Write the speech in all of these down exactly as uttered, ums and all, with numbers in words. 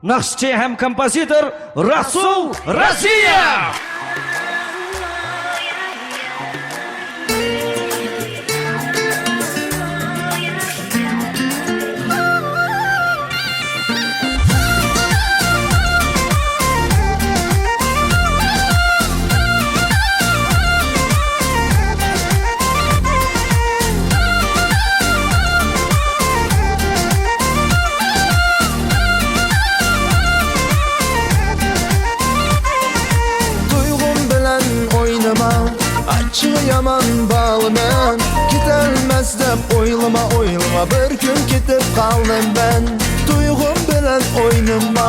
ناخشىچى ھەم كومپوزىتور رەسۇل رازىيېۋ. تۇيغۇم بىلەن ئوينىما، ئاچچىقى يامان بالىمەن. كېتەلمەس دەپ ئويلىما، ئويلىما، بىر كۈن كېتىپ قالىمەن. تۇيغۇم بىلەن ئوينىما،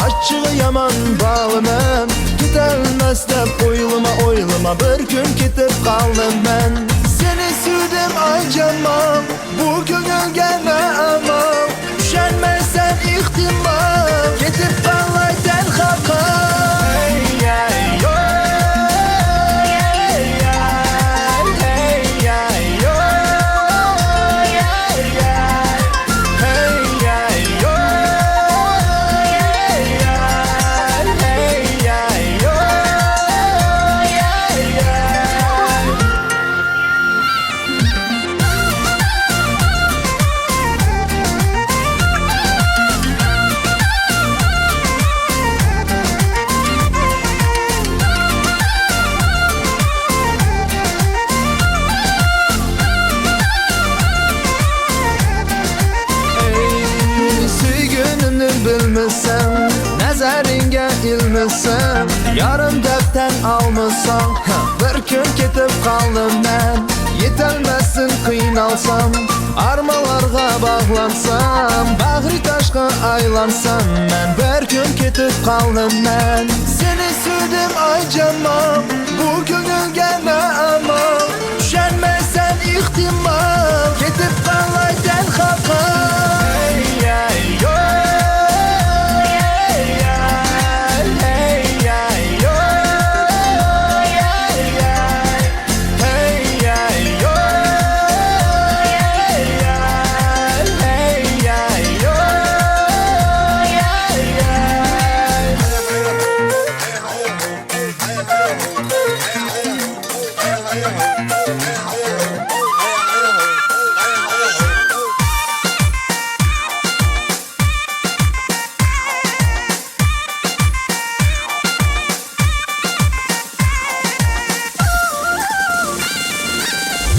ئاچچىقى يامان بالىمەن. كېتەلمەس دەپ ئويلىما، ئويلىما، بىر كۈن كېتىپ قالىمەن. سېنى سۆيدۈم ئايجامال، بۇ كۆڭۈلگە نە ئامال؟ چۈشەنمەيسەن ئېھتىمال، كېتىپ قالاي تەنھا قال. ئەي، سۆيگىنىمنى بىلمىسەڭ، نەزەرىڭگە ئىلمىسەڭ، يارىم دەپ تەن ئالمىساڭ، بىر كۈن كېتىپ قالىمەن. يېتەلمەستىن قىينالسام، ئارمانلارغا باغلانسام، باغرى تاشقا ئايلانسام، مەن بىر كۈن كېتىپ قالىمەن. سېنى سۆيدۈم ئايجامال، بۇ كۆڭۈلگە نە ئامال؟ چۈشەنمەيسەن ئېھتىمال، كېتىپ قالاي تەنھا قال.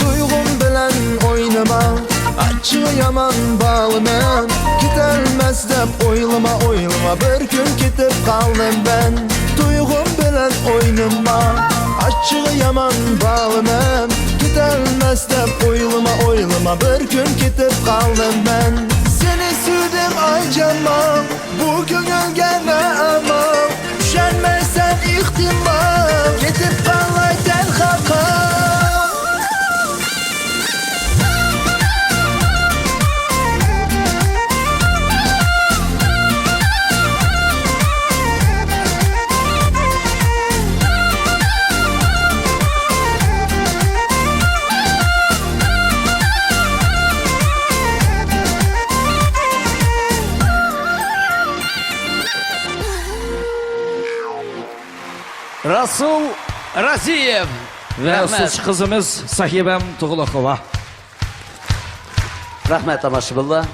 تۇيغۇم بىلەن ئوينىما، ئاچچىقى يامان بالىمەن. كېتەلمەس دەپ ئويلىما، ئويلىما، بىر كۈن كېتىپ قالىمەن. تۇيغۇم بىلەن ئوينىما، ئاچچىقى يامان بالىمەن. كېتەلمەس دەپ ئويلىما، ئويلىما، بىر كۈن كېتىپ قالىمەن. سېنى سۆيدۈم ئايجامال، بۇ كۆڭۈلگە نە ئامال؟ چۈشەنمەيسەن ئېھتىمال، كېتىپ قالاي تەنھا قال. رەسۇل رازىيېۋ ۋە رەھمەت. ئۇستازچى قىزىمىز ساھىبەم تۇغلۇقوۋا. رەھمەت، تاماشىبىنلار.